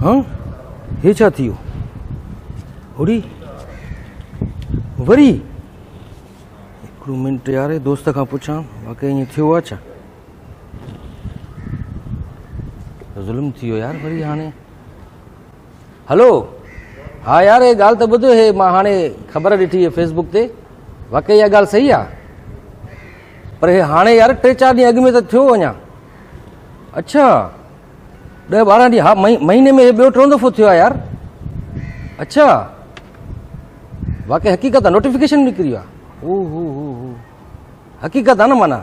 ها هي ڇا ٿي ويو؟ هوڙي وري هڪڙو منٽ يار دوست کان پڇان واقعي ائين ٿيو آ ڇا؟ ظلم ٿي ويو يار وري هاڻي هلو ها يار هي ڳالهه ته ٻڌ هي مان هاڻي خبر ڏٺي هي فيسبوڪ تي واقعي اها ڳالهه صحيح آ پر هي هاڻي يار ٽي چار ڏينهن اڳ ۾ ته ٿيو اڃا اڇا ڏهه ٻارهن ڏينهن ها مهيني ۾ هي ٻيو ٽيون دفعو ٿيو آهي يار اڇا واقعي حقيقت آ نوٽيفڪيشن نڪري ويو آ او هو هو هو حقيقت آ نه معنيٰ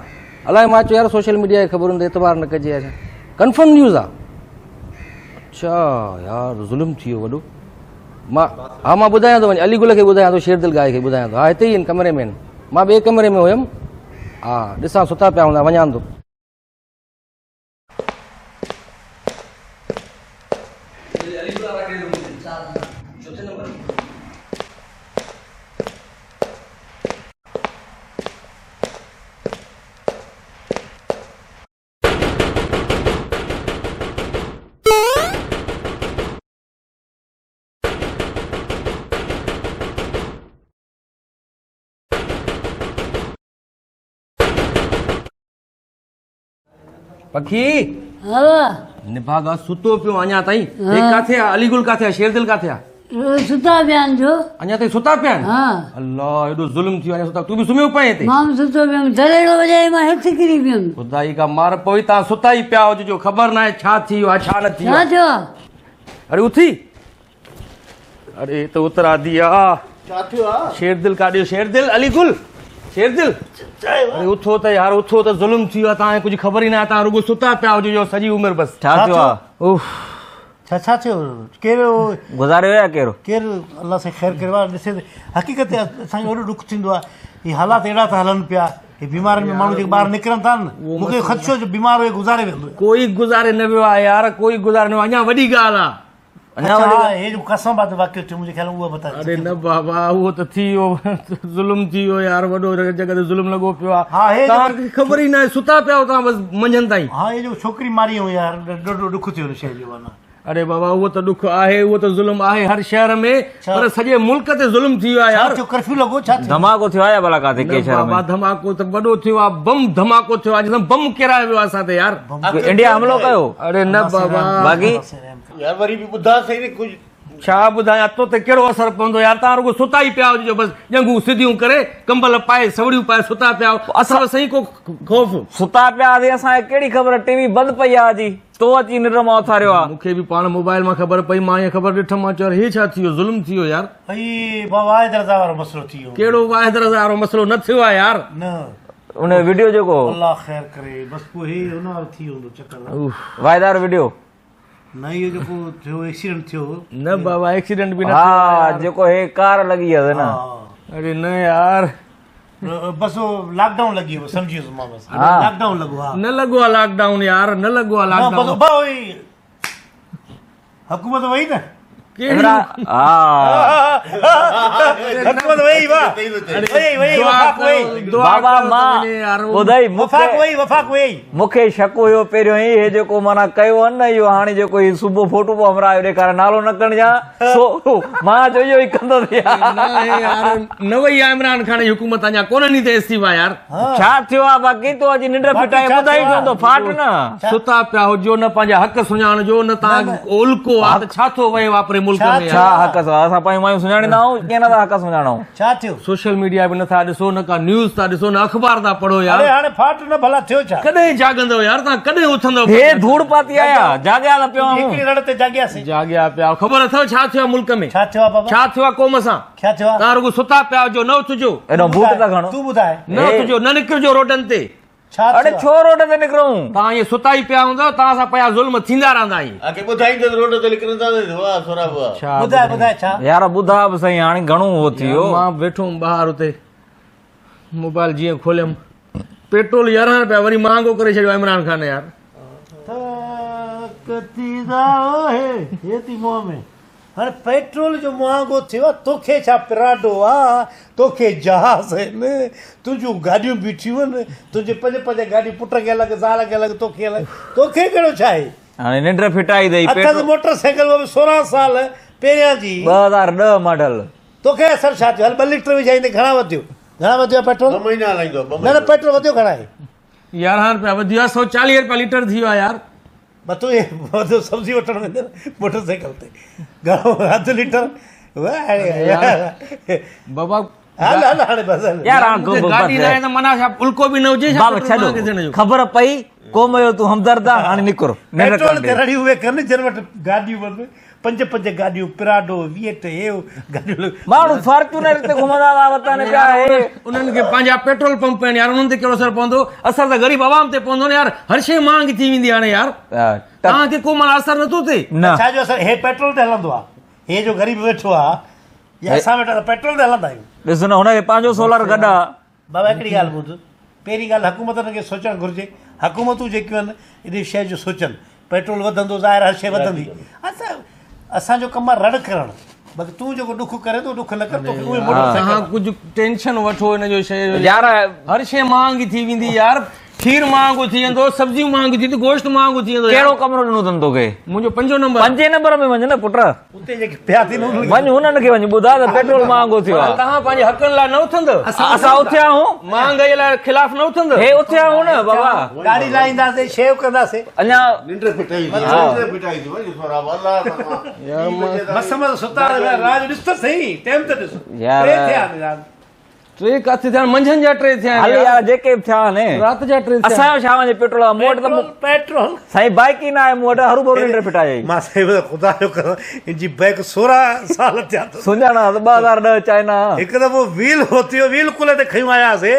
الائي مان چيو يار سوشل ميڊيا جي خبرن تي اعتبار نه ڪجي اڇا ڪنفرم نيوز آ اڇا يار ظلم ٿي ويو وڏو مان ها مان ٻڌايان ٿو وڃي علي گل کي ٻڌايان ٿو شير دل گائي کي ٻڌايان ٿو ها هتي ئي آهن ڪمري ۾ آهن مان ٻئي ڪمري ۾ هيم ها ڏسان ستا پيا هوندا وڃان ٿو پکي ها نڀاڳا ستو پيو اڃا تائين هي ڪاٿي آ علي گل ڪاٿي آ شير دل ڪاٿي آ ستا پيا آهن جو اڃا تائين ستا پيا آهن ها الله ايڏو ظلم ٿيو اڃا ستا تون به سمهيو پئين هتي مان به ستو پيم دريڙو وڄائي مان هيٺ ڪري پيم خدائي کا مار پوي تان ستا ئي پيا هجو جو خبر ناهي ڇا ٿي ويو آ ڇا نه ٿي ڇا ٿيو آ اري اٿي اري ته اترادي آ ڇا ٿيو آ شير دل ڪاڏيو شير دل علي گل شير دل اري اٿو ته يار اٿو ته ظلم ٿي ويو آ تان ڪجهه خبر ئي نه آ تان رڳو ستا پيا هجو جو سڄي عمر بس ڇا ٿيو آ اوف ڇا ڇا ٿيو ڪير گذاري ويا ڪير ڪير الله سائين خير ڪري وار ڏسي حقيقت اسان کي وڏو ڏک ٿيندو آ هي حالات اهڙا ٿا هلن پيا هي بيمارن ۾ ماڻهو جيڪي ٻاهر نڪرن ٿا نه مون کي خدشو جو بيمار هجي گذاري ويندو ڪوئي گذاري نه ويو آ يار ڪوئي گذاري نه ويو اڃا وڏي ڳالهه آ اڃا وڏي ڳالهه هي جو قاسم آباد واقعو ٿيو منهنجي خيال ۾ اهو بتا اري نه بابا اهو ته ٿي ويو ظلم ٿي ويو يار وڏو جڳهه تي ظلم لڳو پيو آ ها هي توهان کي خبر ئي ناهي ستا پيا آهيو توهان بس منجهند تائين ها هي جو ڇوڪري ماري هئي يار ڏاڍو ڏک ٿيو ان شيء جو معنيٰ اري بابا اهو ته ڏک آهي اهو ته ظلم آهي هر شهر ۾ پر سڄي ملڪ تي ظلم ٿي ويو آهي يار ڇا ٿيو ڪرفيو لڳو ڇا ٿيو ڌماڪو ٿيو آهي ڀلا ڪاٿي ڪنهن شهر ۾ بابا ڌماڪو ته وڏو ٿيو آهي بم ڌماڪو ٿيو آهي جيئن بم ڪيرايو ويو آهي اسان تي يار انڊيا حملو ڪيو اري نه بابا باقي يار وري به ٻڌاء سهي نه ڪجهه. ڇا ٻڌايان تو تي ڪهڙو اثر پوندو يار توهان رڳو ستا ئي پيا هجو بس ڄنگهون سڌيون ڪري ڪمبل پائي سوڙيون پائي ستا پيا آهيو اٿو سهي ڪو خوف. ستا پيا هئاسين اسان کي ڪهڙي خبر ٽي وي بند پئي آ اچي تو اچي ننڊ مان اٿاريو آ. مون کي به پاڻ موبائل مان خبر پئي مان ائين خبر ڏٺم مان چيو يار هي ڇا ٿي ويو ظلم ٿي ويو يار. هي واحد رضا وارو مسئلو ٿي ويو. ڪهڙو واحد رضا وارو مسئلو نه ٿيو آ يار. نه. ان وڊيو جيڪو هو. الله خير ڪري بس پوء هي ان وارو ٿي ويو هوندو چڪر. واحد وارو وڊيو. نه اهو جيڪو ٿيو ايڪسيڊنٽ ٿيو. نه بابا ايڪسيڊنٽ به نه ٿيو آهي ها جيڪو هي ڪار لڳي هئس نه. اڙي نه يار. بس هو لاڪ ڊائون لڳي ويو سمجهي ويس مان بس لاڪ ڊائون لڳو ها. نه لڳو آ لاڪ ڊائون يار نه لڳو آ لاڪ ڊائون. نه بس وئي حڪومت وئي نه. حڪومت وئي وا وئي وئي وفاق وئي بابا مان ٻڌائي وفاق وئي وفاق وئي مونکي شڪ هيو پهريون ئي هي جيڪو معنيٰ ڪيو آهي نه اهو هاڻي جيڪو هي صبح فوٽو پيو همراهه جو ڏيکاري نالو نه کڻجان سو مان چيو اهو ئي ڪندس يار نه يار نه وئي آهي عمران خان جي حڪومت اڃا ڪونه ڏني اٿئي استعيفا يار ڇا ٿيو آ باقي تو اڄ ننڊ ڦٽائي ٻڌائي ڇو ٿو ڦاٽ نه. ستا پيا هجو نه پنهنجا حق سڃاڻجو نه تان الڪو آ ته ڇا ٿو وهي واپري ملڪ ۾ ڇا حق اسان پنهنجون مايون سڃاڻيندا آهيون ڪيئن نه ٿا حق سڃاڻون. ڇا ٿيو. سوشل ميڊيا به نٿا ڏسو نه ڪا نيوز ٿا ڏسو نه اخبار ٿا پڙهو يار. اڙي هاڻي ڦاٽ نه ڀلا ٿيو ڇا. ڪڏهن جاڳندؤ يار تان ڪڏهن اٿندؤ. هي ڌوڙ پاتي آيا جاڳيا ته پيا آهيون. هڪڙي رڙ تي جاڳياسين. جاڳيا پيا آهيو خبر اٿو ڇا ٿيو آ ملڪ ۾. ڇا ٿيو آ بابا. ڇا ٿيو آ قوم سان. ڇا ٿيو آ؟ توهان رڳو ستا پيا هجو نه اٿجو. ايڏو بوٽ ته کڻو. تون ٻڌاء. نه اٿجو نه نڪرجو روڊن تي. ڇا ٿيو اڙي آ؟ ڇو روڊ تي نڪرون؟ توهان ائين ستا ئي پيا هوندؤ توهان سان پيا ظلم ٿيندا رهندا ائين. آکي ٻڌائيندو ته روڊ تي نڪرندا ته واهه سهراب واهه. ڇا ٻڌاء ٻڌاء ڇا؟ يار ٻڌاء به سهي هاڻي گهڻو هو ٿي ويو. مان ويٺو هوم ٻاهر اتي موبائل جيئن کوليم پيٽرول 11 رپيا وري مهانگو ڪري ڇڏيو آهي عمران خان يار. ٿڪ ٿي هي هي ٿي منهن ۾. هاڻي پيٽرول جو مهانگو ٿيو آ توکي ڇا پراڊو آ توکي جهاز آهن تنهنجون گاڏيون بيٺيون آهن تنهنجي پنج پنج گاڏيون پٽ کي الڳ زال کي الڳ توکي الڳ توکي ڪهڙو ڇا آهي. هاڻي ننڊ ڦٽائي اٿئي. اٿس موٽر سائيڪل اها به 16 سال پهريان جي. 2010 ماڊل. توکي اثر ڇا ٿيو؟ هل ٻه ليٽر وجهائيندي گهڻا وڌيو؟ گهڻا وڌيو آهي پيٽرول؟ ٻه مهينا هلائيندو آهي، ٻه نه نه مهينا. پيٽرول وڌيو گهڻا آهي؟ 11 رپيا وڌيو آهي، 140 رپيا ليٽر ٿي ويو آهي يار. بس تون وڌو سبزي وٺڻ ويندين موٽر سائيڪل تي گهڻو اڌ ليٽر بابا هل هل هاڻي بس هل. يار هاڻ گاڏي نه آهي ته معنيٰ ڇا الڪو به نه هجي ڇا بابا ڇڏو خبر پئي قوم جو تون همدرد آ هاڻي نڪر پيٽرول تي رڙيون اهي ڪن جن وٽ گاڏيون بس پنج پنج گاڏيون پراڊو ويٽ هي هو گاڏيون ماڻهو فارچونر تي گهمندا ٿا وتن پيا هي انهن کي پنهنجا پيٽرول پمپ آهن يار انهن تي ڪهڙو اثر پوندو اثر ته غريب عوام تي پوندو نه يار هر شيء مهانگي ٿي ويندي هاڻي يار توهان کي ڪو معنيٰ اثر نٿو ٿئي نه ڇا جو اثر هي پيٽرول تي هلندو آ هي جو غريب ويٺو آ يا اسان وٽ پيٽرول تي هلندا آهيون ڏس نه هن کي پنهنجو سولر گڏ آ بابا هڪڙي ڳالهه ٻڌ، پهرين ڳالهه حڪومتن کي سوچڻ گهرجي، حڪومتون جيڪيون آهن انهي شيء جو سوچن، پيٽرول وڌندو ظاهر هر شيء وڌندي، اسان جو ڪم آهي رڙ ڪرڻ، باقي تون جيڪو ڏک ڪرين ٿو ڏک نه ڪر توکي اهي موٽر سائيڪل. توهان ڪجهه ٽينشن وٺو ان جو شيء جو يار هر شيء مهانگي ٿي ويندي يار کير مهانگو ٿي ويندو سبزيون مهانگيون ٿي وينديون گوشت مهانگو ٿي ويندو ڪهڙو ڪمرو ڏنو اٿن توکي؟ منهنجو پنجون نمبر. پنجين نمبر ۾ وڃ نه پٽ. اتي جيڪي پيا ٿين انهن کي وڃ انهن کي وڃ ٻڌاء ته پيٽرول مهانگو ٿيو آهي. توهان پنهنجي حقن لاء نه اٿندؤ؟ اسان اٿيا آهيون. مهانگائي لاء خلاف نه اٿندؤ؟ هي اٿيا آهيون نه بابا. ڏاڙهي لاهينداسين شيو ڪنداسين. اڃا ننڊ ڦٽائي ٿي ننڊ ڦٽائي ٿي وڃ سهراب الله يار مس مس ستا رات جو ڏس ته سهي ٽيم ته ڏس يار. ٽي ٿيا آهن رات. ٽي ڪاٿي ٿيا آهن منجهند جا ٽي ٿيا آهن هل يار جيڪي به ٿيا آهن رات جا ٽي ٿيا اسان جو ڇا وڃي پيٽرول مون وٽ ته پيٽرول سائين بائيڪ ئي نه آهي مون وٽ هروڀرو ننڊ ڦٽائي آئي مان سائين خدا جو قسم ان جي بائيڪ 16 سال ٿيا اٿس سڃاڻان ته 2010 چائنا هڪ دفعو ويل هو ٿيو ويل ڪلهي تي کنيون آياسي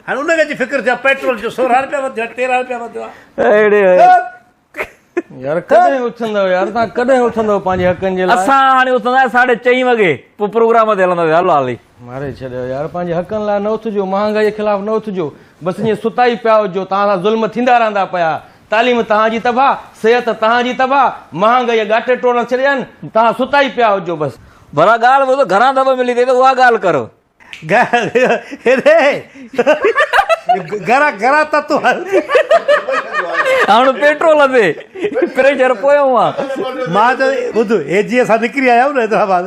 هاڻي ان کي اچي فڪر ٿيو پيٽرول جو 16 رپيا وڌيو 13 رپيا وڌيو اهڙي يار ڪڏهن اٿندؤ يار توهان ڪڏهن اٿندؤ پنهنجي حقن جي لاء اسان هاڻي اٿندا آهيون ساڍي چئين وڳي پوء پروگرام تي هلنداسين هلو هلي ماري ڇڏيو يار پنهنجي حقن لاء نه اٿجو مهانگائي جي خلاف نه اٿجو بس ائين ستا ئي پيا هجو توهان سان ظلم ٿيندا رهندا پيا تعليم توهان جي تباهه صحت توهان جي تباهه مهانگائي ڳاٽي ٽوڙڻ ڇڏيا آهن توهان ستا ئي پيا هجو بس. ڀلا ڳالهه ٻڌ گهڻا دفعا ملي اٿئي ته اها ڳالهه ڪر. گرا گرا ته تو هاڻ پيٽرول تي پريشر پويون آ مان ته ٻڌ هي جي اسان نڪري آيا آهيون نه حيدرآباد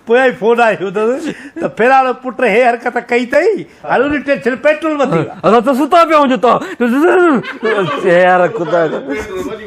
پويان ئي فون آيو اٿس ته فلانو پٽ هي حرڪت ڪئي اٿئي هاڻي ان ٽينشن پيٽرول وڌي ويو اسان ته ستا پيا هجون ته يار خدا پيٽرول وڌي